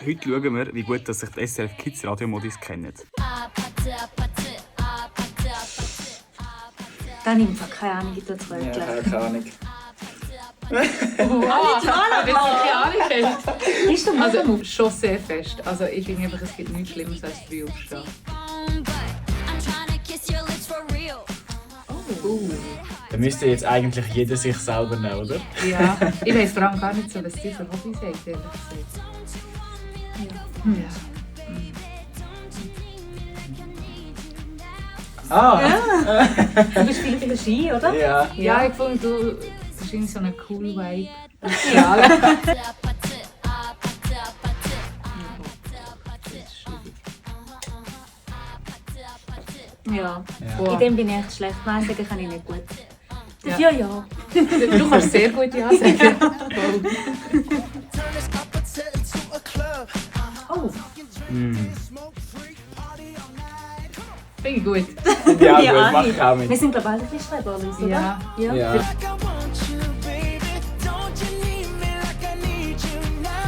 Heute schauen wir, wie gut dass sich die SRF Kids Radiomodis kennen. Dann nimmt man keine Ahnung, ich tue es Ja, röteln. keine Ahnung. Keine Ahnung. Ist du Also schon sehr fest. Also ich finde einfach, es gibt nichts Schlimmeres als früh aufstehen. Dann müsste jetzt eigentlich jeder sich selber nehmen, oder? Ja, ich weiß vor allem gar nicht so, was die für Hobbys haben, ehrlich gesagt. Ah! Du bist viel bei der Ski, oder? Ja. Ja, ich fand, du scheint so einen coolen Vibe. Ja. Wow. In dem bin ich echt schlecht. Nein sagen kann ich nicht gut. Ja. Ja. Du kannst sehr gut Ja sagen. Wow. Oh. Finde ich gut. Ja, Ja, gut, mach Anni. ich auch mit. Wir sind glaube ich alle ein bisschen Streberlis, oder? Ja. Ja.